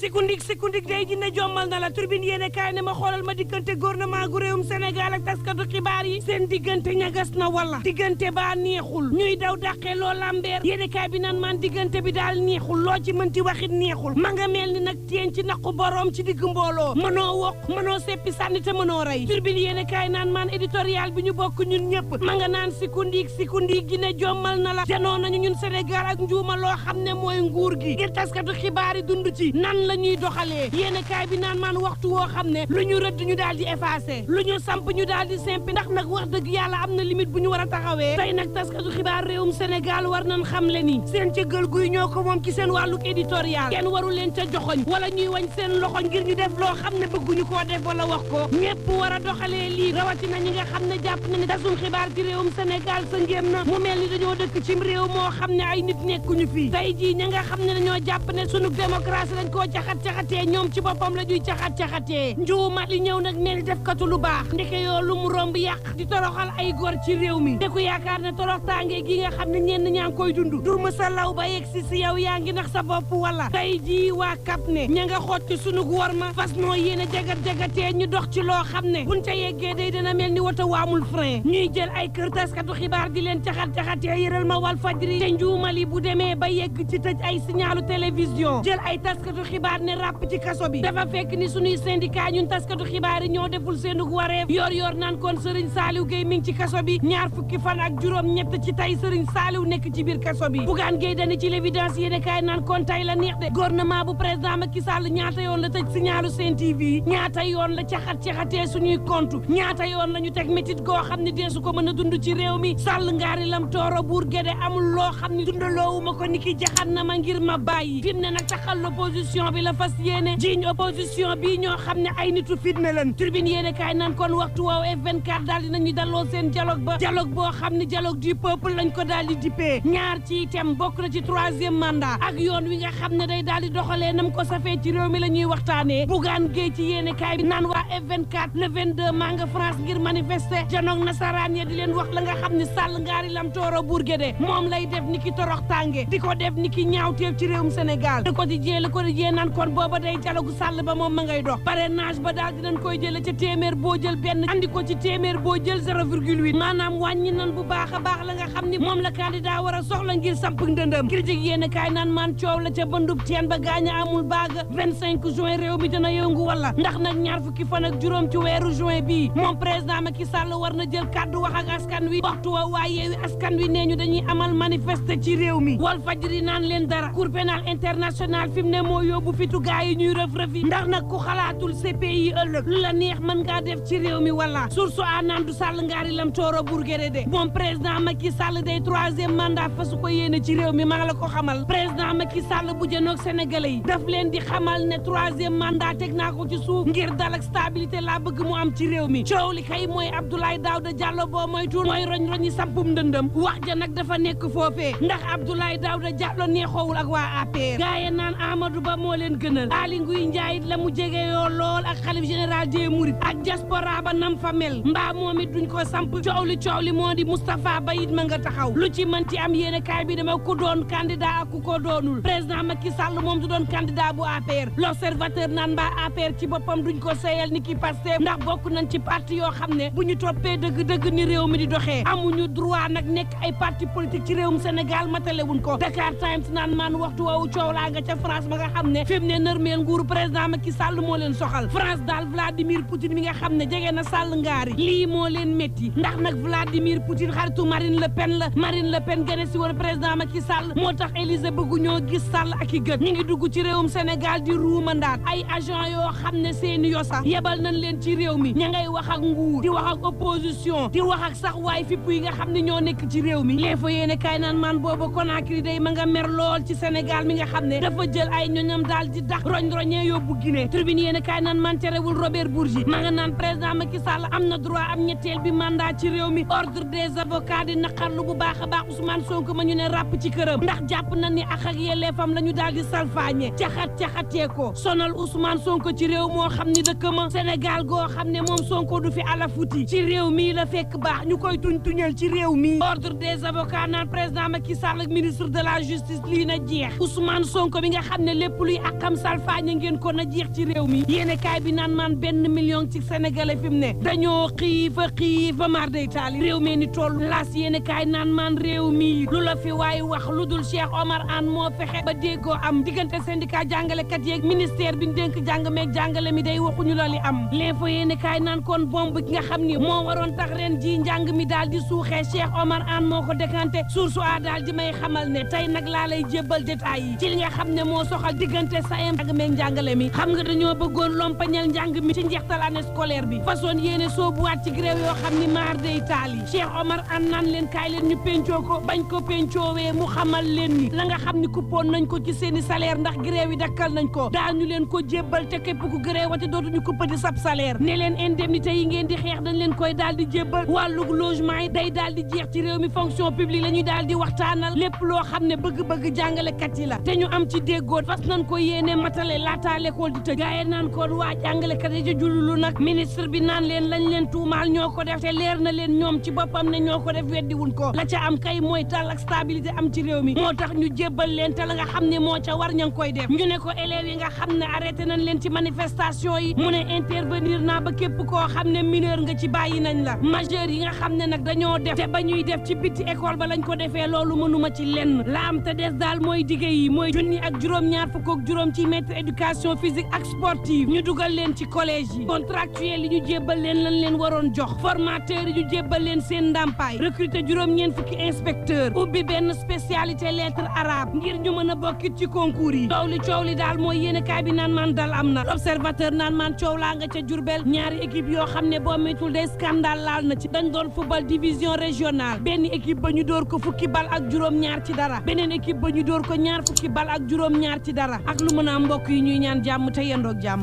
sikundik day dina jommal na la turbine yéene kaay ne ma xoolal ma diggante gouvernement gu réewum Sénégal ak taskatu xibaar yi seen diggante ñagas na wala diggante baa neexul ñuy daw dàqee loo lambeer yéene kaay bi naan maan diggante bi daal neexul loo ci mënti waxit neexul ma nga mel ni nag teen ci naqu boroom ci digg mbooloo mënoo wokk mënoo seppi sànni te mënoo rey turbine yéene kaay naan maan éditorial bi ñu bokk ñun ñëpp ma nga naan sikundik gi ne jommal na la janoo nañu ñun Sénégal ak njuuma loo xam ne mooy nguur gi ngir taskatu xibaar yi dund ci nan la ñuy doxalee yéene kaay bi naan maan waxtu woo xam ne lu ñu rëdd ñu daal di effacé lu ñu samp ñu daal di simpi ndax nag wax dëgg yàlla am na limite bu ñu war a taxawee tey nag taskatu xibaar réewum Sénégal war nañ xam le ni seen cëggal guy ñoo ko moom ci seen wàlluk éditorial kenn waru leen ca joxoñ wala ñuy wañ seen loxo ngir ñu def loo xam ne bëgguñu koo def wala wax ko ñëpp war a doxalee lii rawatina ñi nga xam ne jàpp na ni tasum xibaar ci réewum Sénégal sa ngéem na mu mel ni dañoo dëkk cim réew moo xam ne ay nit nekkuñu fii tey jii ña nga xam ne dañoo jàpp ne sunu démocratie lañ koo caxat-caxatee ñoom ci boppam la ñuy caxat-caxatee njuuma li ñëw nag mel ni def katu lu baax ndeke yoo lu mu romb yàq di toroxal ay góor ci réew mi te ku yaakaar ne torox tàngee gi nga xam ne ñenn ñaa ngi koy dund du mësa law ba yegg si yow yaa ngi nax sa bopp wala tey jii waa kap ne ña nga xoot ci sunu war ma fas noo yéene jagat-jagatee ñu dox ci loo xam ne buñ ca yeggee day dina mel ni wata waamul frein ñuy jël ay kër taskatu xibaar di leen caxat-caxatee yëral ma wal fajri te njuumali bu demee ba yegg ci tëj ay signalu télévision jël ay taskatu xibaar ne ràpp ci kaso bi dafa fekk ni suñuy syndicat ñun taskatu xibaar yi ñoo deful seenug wareef yor naan kon Serigne Saliou Gueye mi ngi ci kaso bi ñaar fukki fan ak juróom ñett ci tey Serigne Saliou nekk ci biir kaso bi Bougane Gueye Dany ci l'évidence yéene kaay naan kon tey la neex de gouvernement bu président Macky Sall ñaata yoon la tëj signalu Sen TV ñaata yoon la caxat-caxatee suñuy compte ñaata yoon la ñu teg métit goo xam ne deesu ko mën a dund ci réew mi Sall ngaari lam tooro buur géde amul loo xam ne dundaloowuma ko ni ki jaxan na ma ngir ma bàyyi fi mu ne nag taxal l'opposition bi la fas yéene jiiñ opposition bi ñoo xam ne ay nitu fitna lan tribune yéene kaay naan kon waxtu woow F24 daal dinañu dalloo seen dialogue ba dialogue boo xam ne dialogue du peuple lañ ko daal di dippee ñaar ci itam bokk na ci troisième mandat ak yoon wi nga xam ne day daal di doxalee nam ko safee ci réew mi la ñuy waxtaanee Bougane Gueye ci yéene kaay bi naan waa F24 le 22 maa nga France ngir manifester janoog nasaraan ya di leen wax la nga xam ne Sall ngaari lam tooro Bourguédé moom lay def ni ki torox tànge di ko def ni ki ñaawteef ci réewum Sénégal le quotidien naan kon booba day dialogue Sall ba moom ma ngay dox parrainage ba daal dinañ koy jële ca téeméer boo jël benn andi ko ci téeméer boo jël 0,8 maanaam wàññi nan bu baax a baax la nga xam ni moom la candidat war a soxla ngir samp ndëndëm critique yéen kaay naan man coow la ca bëndub teen ba gaaña amul baaga 25 juin réew mi dina yëngu wala ndax nag ñaar fukki fan ak juróom ci weeru juin bii moom président Macky Sall war na jël kàddu wax ak askan wi waxtu wa waa Yewwi Askan Wi nee ñu dañuy amal manifester ci réew mi Walf Fadjri naan leen dara Cour pénale internationale fi mu ne moo yóbbu fitu gaa yi ñuy rëf-rëfi ndax nag ku xalaatul CPI ëllëg lu la neex mën ngaa def ci réew mi wala source a naan du Sall ngaari lam tooro Bourguédé de moom président Macky Sall day troisième mandat fasu ko yéene ci réew mi maa la ko xamal président Macky Sall bu jënoog sénégalais yi daf leen di xamal ne troisième mandat teg naa ko ci suuf ngir dal ak stabilité laa bëgg mu am ci réew mi coow li kay mooy Abdoulaye Daouda Diallo boo moytuul mooy roñ-roñi sampum ndëndëm wax ja nag dafa nekk foofee ndax Abdoulaye Daouda Diallo neexoowul ak waa APR gaaye naan Amadou Ba moo leen gënal Aly Ngouille Ndiaye la mu jege yoo lool ak xalif général des Mourides ak diaspora ba nam fa mel mbaa moom it duñ ko samp coow li moo di Moustapha Ba it ma nga taxaw lu ci mënti am yéene kaay bi dama ku doon candidat ak ku ko doonul président Macky Sall moom du doon candidat bu APR l'observateur naan mbaa APR ci boppam duñ ko seyal ni ki Pastef ndax bokk nañ ci parti yoo xam ne bu ñu toppee dëgg-dëgg ni réew mi di doxee amuñu droit nag nekk ay parti politique ci réewum Sénégal matalewuñ ko Dakar Times naan maan waxtu woowu coow laa nga ca France ba nga xam ne fi mu ne nërmeel nguuru président Macky Sall moo leen soxal France daal Vladimir Poutine mi nga xam ne jege na Sall ngaari lii moo leen métti ndax nag Vladimir Poutine xaritu Marine Le Pen la Marine Le Pen gane si woon président Macky Sall moo tax Élysée bëggu ñoo gis Sall ak i gët ñi ngi dugg ci réewum Sénégal di ruumandaat ay agent yoo xam ne seeni yosa yebal nañ leen ci réew mi ña ngay wax ak nguur di wax ak opposition di wax ak sax waay fipp yi nga xam ne ñoo nekk ci réew mi lee fa yéene kaay naan man booba Conakry day ma nga mer lool ci Sénégal mi nga xam ne dafa jël ay ñoñam daal di dax roñ-roñee yóbbu Guinée tribune yéene kaay naan man terewul Robert Bourgi ma nga naan président Macky Sall am na droit am ñetteel bi mandat ci réew mi ordre des avocats di naqarlu bu baax a baax Ousmane Sonko ma ñu ne ràpp ci këram ndax jàpp na ni ak yelleefam la ñu daal di salfaañe caxatee ko sonal Ousmane Sonko ci réew moo xam ni dëkk ma Sénégal goo xam ne moom Sonko du fi alafuti ci réew mii la fekk baax ñu koy tuñal ci réew mi ordre des avocats naan président Macky Sall ak ministre de la justice lii na jeex Ousmane Sonko bi nga xam ne lépp luy àqam salfaañe ngeen ko na jeex ci réew mi yéene kaay bi naan maan 1 million ci sénégalais fi mu ne dañoo xiifa mar day taali réew mee ni toll laas yéene kaay naan maan réew mi lu la fi waaye wax lu dul Cheikh Omar Anne moo fexe ba déggoo am diggante syndicat jàngalekat yeeg ministère bi dénk jàng meeg jàngale mi day waxuñu la li am l'info yéene kaay naan kon bomb ki nga xam ni moo waroon tax ren ji njàng mi daal di suuxee Cheikh Omar Anne moo ko décanté source a daal di may xamal ne tey nag laa lay jébbal détails yi ci li nga xam ne moo soxal diggante SAEM jàng meeg njàngale mi xam nga dañoo bëggoon lompañal njàng mi ci njeextal année scolaire bi façon yéene soobuwaat ci grève yoo xam ni maar day taal yi Cheikh Omar Anne naan leen kaay leen ñu pencoo ko bañ ko pencoowee mu xamal leen ni la nga xam ni kuppoon nañ ko ci seeni salaire ndax grève yi dakkal nañ ko daañu leen ko jébbal te képp ku grève wate dootuñu kuppati sab salaire ne leen indemnité yi ngeen di xeex dañ leen koy daal di jébbal wàllug logement yi day daal di jeex ci réew mi fonction publique la ñuy daal di waxtaanal lépp loo xam ne bëgg-bëgg jàngalekat yi la te ñu am ci déggoo fas nañ ko yéene matale laataa l'école di tëj gaaye naan koon waa jàngalekat yi ca jululu nag ministre bi naan leen lañ leen tuumaal ñoo ko def te leer na leen ñoom ci boppam ne ñoo ko def weddiwuñ ko la ca am kay mooy tal ak stabilité am ci réew mi moo tax ñu jébbal leen te la nga xam ne moo ca war ña ngi koy def ñu ne ko élèves yi nga xam ne arrêté nañ leen ci manifestation yi mu ne intervenir naa ba képp koo xam ne mineur nga ci bàyyi nañ la majeur yi nga xam ne nag dañoo def te ba ñuy def ci bitti école ba lañ ko defee loolu mënuma ci lenn la am te des daal mooy dige yi mooy junni ak juróom-ñaar fukk ak juróom ci maître éducation physique ak sportive ñu dugal leen ci collège yi contractuel yi ñu jébbal leen lañ leen waroon jox formateur yi ñu jébbal leen seen ndàmpaay recruter juróom-ñeent fukki inspecteur ubbi benn spécialité lettre arabe ngir ñu mën a bokkit ci concours yi coow li daal mooy yéene kaay bi naan maan dal am na l'observateur naan maan coow laa nga ca Jurbel ñaari équipe yoo xam ne boo métul day scandale laal na ci dañ doon football division régionale benn équipe ba ñu door ko fukki bal ak juróom-ñaar ci dara beneen équipe ba ñu door ko ñaar fukki bal ak juróom-ñaar ci dara ak lu mën a mbokk yi ñuy ñaan jàmm te yendoog jàmm